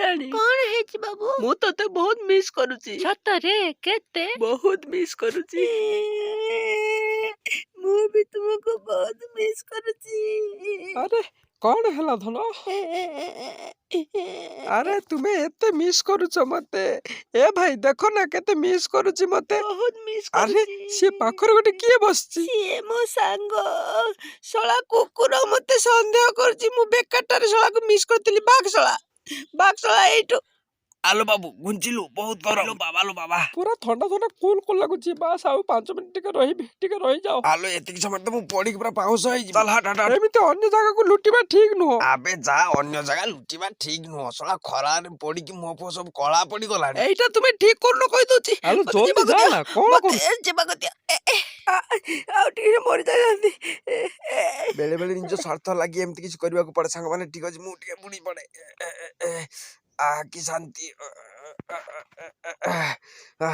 ହେଲାଣି। କଣ ହେଇଛି ବାବୁ? ମୁଁ ତତେ ବହୁତ ମିସ୍ କରୁଛି। ସତରେ? କେତେ? ବହୁତ ମିସ୍ କରୁଛି। ମୁଁ ବି ତୁମକୁ ବହୁତ ମିସ୍ କରୁଛି। ଆରେ, କଣ ହେଲା ଧନ? ଆରେ, ତୁମେ ଏତେ ମିସ୍ କରୁଛ ମତେ? ଏ ଭାଇ, ଦେଖ ନା କେତେ ମିସ୍ କରୁଛି ମତେ। ବହୁତ ମିସ୍ ଆରେ, କରୁଛି। ସିଏ ପାଖରେ ଗୋଟେ କିଏ ବସିଛି? ସିଏ ମୋ ସାଙ୍ଗ। ଶଳା କୁକୁର ମତେ ସନ୍ଦେହ କରୁଛି। ମୁଁ ବେକାରଟାରେ ଶଳାକୁ ମିସ୍ କରିଥିଲି। ଭାଗ ଶଳା, ଭାଗ ଶଳା ଏଇଠୁ। ଆଲୋ ବାବୁ, ଘୁଞ୍ଚିଲୁ, ବହୁତ ଗରମ। ବାବା ଲୋ ବାବା। ପୁରା ଥଣ୍ଡା ଥଣ୍ଡା କୁଲ କୁଲ ଲାଗୁଛି। ବାସ୍, ଆଉ 5 ମିନିଟ୍ ଟିକେ ରହିବି, ଟିକେ ରହିଯାଅ। ଆଲୋ, ଏତିକି ସମୟ ତ ମୁଁ ପଡିକି ପୁରା ପାଉଁଶ ହେଇଯିବି। ଚାଲ, ହଟ ହଟ ହଟ। ଏମିତି ଅନ୍ୟ ଜାଗାକୁ ଲୁଟିବା ଠିକ ନୁହଁ। ଆବେ ଯା, ଅନ୍ୟ ଜାଗା ଲୁଟିବା ଠିକ ନୁହଁ। ଶଳା ଖରାରେ ପଡିକି ମୁହଁ ଫୁହଁ ସବୁ କଳା ପଡିଗଲାଣି। ଏଇଟା ତୁମେ ଠିକ କରୁନ, କହିଦଉଛି। ଆଲୋ, ମତେ ଜଲ୍ଦି ଯିବାକୁ ଯା ଦିଅ। ନା, କଣ ମତେ କରୁଛୁ? ଯିବାକୁ ଦିଅ। ଆଉ ଟିକେ ମରିଯାଇଥାନ୍ତି। ବେଳେ ବେଳେ ନିଜ ସ୍ୱାର୍ଥ ଲାଗି ଏମିତି କିଛି କରିବାକୁ ପଡେ ସାଙ୍ଗମାନେ। ଠିକ ଅଛି, ମୁଁ ଟିକେ ବୁଡି ପଡେ। ଏ, ଏ, ଏ, ଆ କି ଶାନ୍ତି। ଆ।